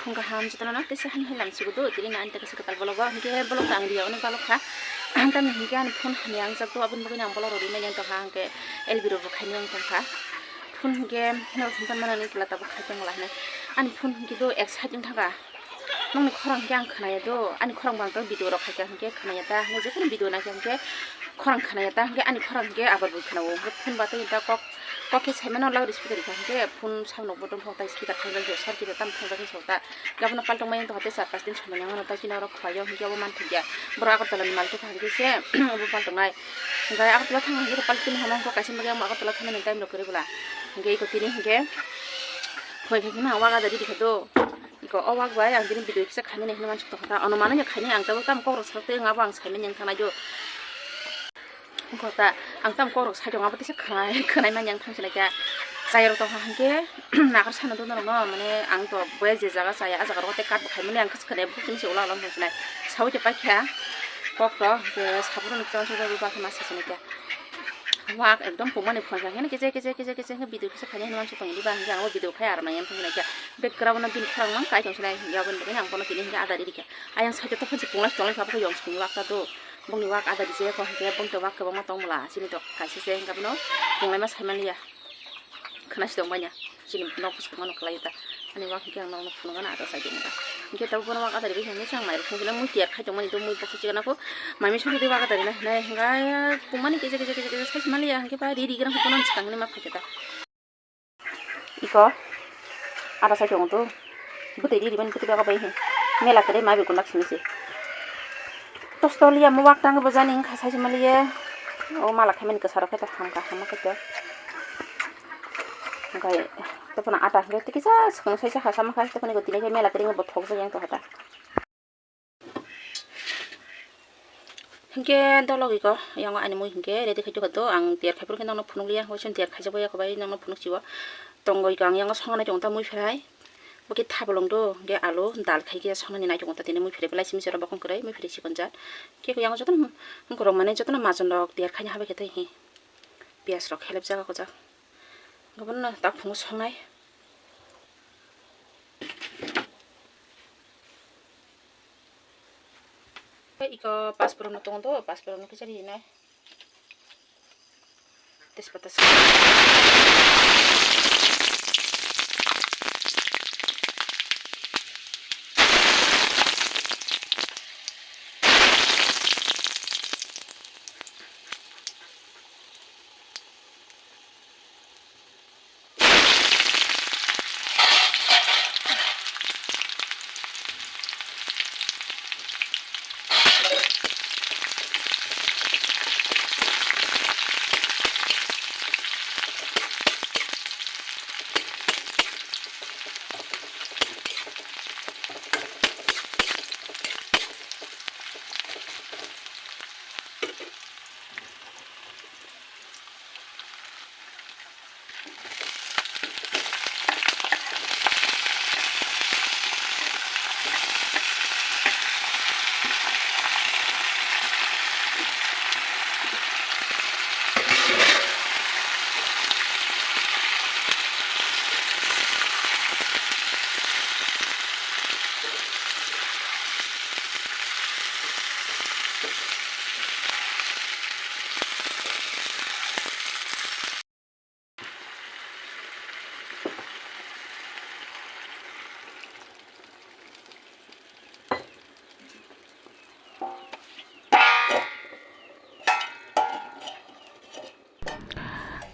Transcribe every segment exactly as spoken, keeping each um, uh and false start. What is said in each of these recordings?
Phone kaham jotono no tesa hani hai lam sugo do, tini na ani tesa kwtal vlog o, hingke vlog ta ang riya, onek balok kha. Ang tamni hingke ani phone hamya ang jak do, aboni bagwi ang vlog rw ri manya tongkha, hingke L B rw bo khaini ang tongkha. Phone hingke no phone tan manani kila tabuk khai tong la hinai. Ani phone hingke do ek side wng thangkha. Nokni khorang hingke ang khnaya do, ani khorang bo ang video rok khaikha hingke khnaya ta, hingke jephuru video naikha hingke khorang khnaya ta, hingke ani khorang hingke abar bo khnao, hingke phone batwi ta kok, kok khe saimano loudspeaker rikha hingke phone samno bo tongthok ta speaker thangjak je sor kisa tam thangjak khe sota. Hingke abono paltong maya tongkha tei char pas din somoi nangmano ta chini oro khwlaio hingke obo manthokya. Borok Agartala ni mal tongkha hingke se obo paltongnai. Hingke Agartala thang hingke paltini hamo hingke kaisa bagwi amo Agartala thangnani time rok kwrwi bwla. Hingke eko tini hingke phoi khe ma waga dari rikha do. Iko o wak bai ang bini video kisa khainani hinwi mansuk tongkha ta. Ono manwi khainai ang tabuk tamo kokrok sak twi wngya bo ang saimanya wng thangnaio. Wngkha ta ang tamo kokrok sai tongo abo teisa khwnai khwnai manya wng thang sinai kha. Chayarok tongkha hinkhe nakar sana do norokno mane ang to boya je jaga chaya ah jaga rogo tei kat bo khaimani ang khe khwnai bukchung se ulo ulo wng tong sinai. Saui tei paikha kok to hinkhe sabroni khe uansukjagwi bakhe ma sa sinai kha. Wak ekdom pungmani phunukjak hino kisa kisa kisa kisa hino video kisa khaina hino wansuk tongdi ba hingke ang o video khai aro nang yang thangkhe naikhe background no bini khorang mang kai tong sinai hingke aboni bagwi ang bono tini hingke ada riri kha ayang side o tokha se punglai se tonglai kha bokhe yong song wak ta do bongni wak ada rije kho hingke bongni wak kwbangma tong bwla chini tok kaisa se hingke abono punglai ma sai manliya khwna se tong manya. Chini nok bwskango no kwlai ta. Ani wak hwnkhe ang nokno phunukgana ata side wngkha. Hwnkhe tabuk bono wak adari bai hwnwi chwng mairok songkhe mui tiyar khai tongmani do mui bokhe chikana kho. Mami songkhe tei wak adari nai hwnkhai pungmani kisa kisa kisa kisa saisi manliya hwnkhe ba riri gana khe bono swkang hinwi ma phaikhe ta. Iko ata side wngo do bwtwi riri mani bwtwi bago bai hwn mela kwrwi ma bai gundak simi se. Tostoliya mo wak tang bo jani wngkha saisi manliya. O mala khaimani kwcharo khe to hamkha hamma khe to. Hwnkhe tei phano ata hwnkhe tei kisa swkang saisa ha sama khai tei phano eko tini khe mela kwrwngwi bo thokjak yang tongkha ta. Hwnkhe dolok eko yang ani mui hwnkhe ready khai tongkha do ang tiyar khai phuru khe nokno phunukliya waisa tiyar khaijak bai eko bai nokno phunuk sio. Tongo eko ang yang songnai tongo ta mui phrai. Bo khe thabolong do, hwnkhe alu, dal khai khe songnani nai tongo ta tini mui phre belai simi se oro bokong kwrwi mui phre chikon jat. Khe yang jotono borok mane jotono majon rok tiyar khaina habai khe tei hi. Piyaj rok helep jak o jak. Bono tak phungo songnai. Tei iko pasporong no tongo do, pasporong no kisa rinai. Tejpata.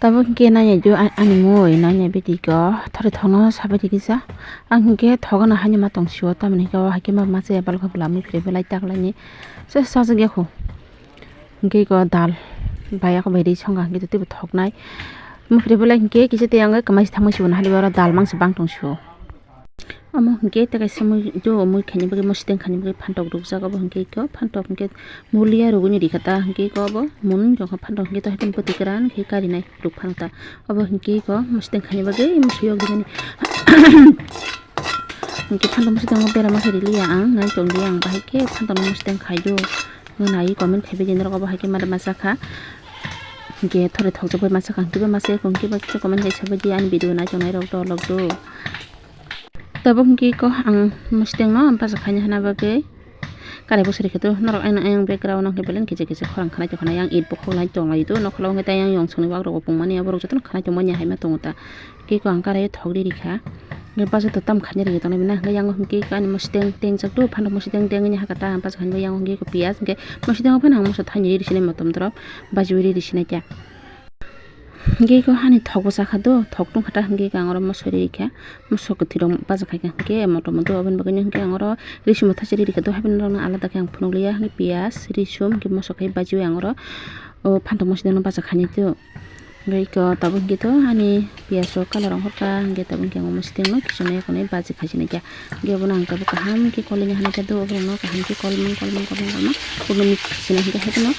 Tabuk hwnkhe nanya jo a-, ani mui nanya bidi ko thori thokno sabai di kisa. Ang hwnkhe thogana haino ma tong sio tamoni hwnkhe o haikhe ma masa ya balkha bwla mui phre belai tak laini se sajak ya kho. Hwnkhe iko dal bai ako bai ri songkha hwnkhe teibo thoknai. Mui phre belai hwnkhe kisa tei ang kwmai se thangma siboni hali oro dal mangsi bang tong sio. Omo hwnkhe tei kaisa mui jo mui khaini bagwi mosodeng khaini bagwi phantok rukjak obo hwnkhe iko phantok hwnkhe mulia rugwini rikha ta hwnkhe iko obo mwnwi tongkha phantok hwnkhe to haikhe bwtwi kwran khe karinai ruk phano ta obo hwnkhe iko mosodeng khaini bagwi musuiyo rimani hwnkhe phantok mosodeng berama khe riliya ang nai tongdi ang bahai khe phantok mosodeng khaio nai comment khaibai di norok obo hai khe mada masa kha hwnkhe thore thokjagwi masa kha hwnkhe masa eko hwnkhe baksa comment khe sabaidi ani video nai tongnai rok dolok do. Tabuk hwnkhe kok ang mwsitengno bacha khaina hana bagwi karai bwsari khe to norok ayang ayang background o hwnkhe belai kisa kisa khorang khanai tongkha yang it bo khoklai tonglai do nokholo hwnkhe tei ayang yong songni bagrok bo pungmani aborok jotono khanai tongmani hai ma tongo ta. Khe kok ang karai thok riri kha. Hwnkhe bacha to tam khaina rigi tongnai bini hwnkhe yang hwnkhe ani mwsiteng tengjak do phano mwsiteng tengwi haka ta bacha khaina yang hwnkhe kok piyaj hwnkhe mwsiteng phano ang moso thaini riri sinai motom dorop bajiwi riri sinai kha. Hwnkhe kok hani thok bwsa kha do, thok tong kha ta hwnkhe kok ang oro moso ri kha, moso kwthwi rok bacha khai kha hwnkhe motom do, aboni bagwi hwnkhe ang oro risum thaisa ri kha do, haibini rok no alada khe ang phunuk liya, hwnkhe piyaj, risum, hwnkhe moso khai bajiwi ang oro, o phantok moso no bacha khainai do. Hwnkhe kok tabuk hwnkhe to ani piyaj rok colour ongkhor kha, hwnkhe tabuk hwnkhe ang omo siteng no kiching nai khwnwi bacha khai sinai kha. Hwnkhe bono ang tabuk kaham khe kolina hanai kha do, oborok no kaham khe kolmang kolmang kolmang kolmang, bono mix sina hwnkhe haikhe no.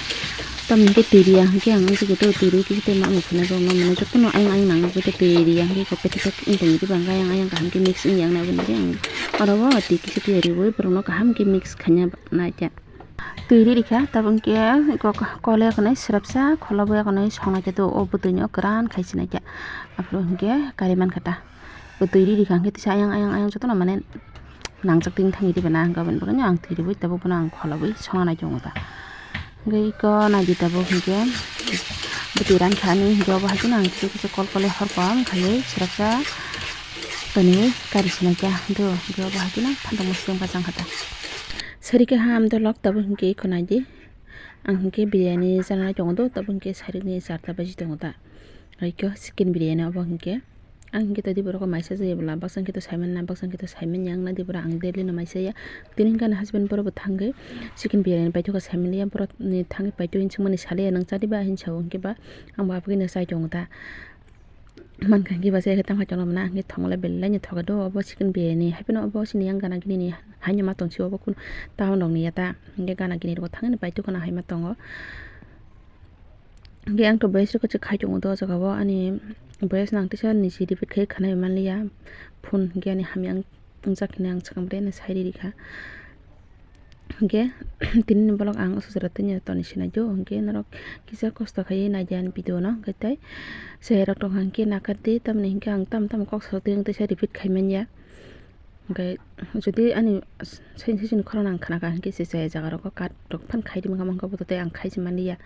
Tamni hwnkhe twi riya hwnkhe ang wngkhe twi riwi kisa tei ma wngkhe borok no mane jotono ayang ayang nang nugwi tei twi riya hwnkhe kok pathetek wng tongwi diba hwnkhe ayang ayang kaham khe mix wngya wngnai aboni bagwi ang oro o twi kisa twi riwi borok no kaham khe mix khaina nai kha. Twi ri rikha tabuk hwnkhe kok kole khwnwi swrapsa kholobo khwnwi songnai khe do o bwtwi no kwran khai sinai kha aphuru hwnkhe kari mankha ta. Bo twi ri rikha hwnkhe tisa ayang ayang ayang jotono mane nangjak twi thangwi diba na hwnkhe aboni bagwi no ang twi riwi tabuk bono ang kholobwi songna nai tongo ta. Hwnkhe iko naidi tabuk hwnkhe bwtwi rankha ani hwnkhe obo haikhe no ang kisa kisa kol kole horkha wngkhaiwi swrapsa toniwi kari sinai kha do hwnkhe obo haikhe no phantok muchung bachang kha ta. Sari khe ham dolok tabuk hwnkhe iko naidi ang hwnkhe biryani chana nai tongo do tabuk hwnkhe sarikni charta baji tongo ta. Iko chicken biryani obo hwnkhe. Ang hwnkhe to diboro kok maisa jaya bwla, baksa hwnkhe to saimanya, baksa hwnkhe to saimanya wngna diboro ang daily no maisa ya. Tini hwnkhe ani husband borok bo thangwi chicken biryani paithokha saimanya, borok ni thangwi paithok hinwi swngmani saliya nwng chadiba hinwi sao hwnkhe ba ang bo aboni no chai tongo ta. Mankha hwnkhe ba chai khe tamo hai tongna mano hwnkhe thongla belai no thogo do obo chicken biryani hai phano obo chini yang gana gini ni haino ma tong si obo kheno town rok ni ya ta hwnkhe gana gini rok thangwi paithok kheno hai ma tongo. Hwnkhe ang to voice record se khai tongo do o jaga o ani voice no ang teisa niji repeat khai khwnai manliya phone hwnkhe ani hamya wngjak hinwi ang swkang bre no sai riri kha. Hwnkhe tini ni vlog ang aswk jora tini toni sinai do hwnkhe norok kisa kosto khaiwi naidi ani video no hwnkhe tei chwrai rok tongkha hwnkhe nakardi tamni hwnkhe ang tamo tamo kok sotwi ang teisa repeat khai manya. Hwnkhe jodi ani sini sini khorang ang khna kha hwnkhe se chaya jaga rogo cut rok phan khai rimani kha, hwnkhe bo tei ang khai se manliya.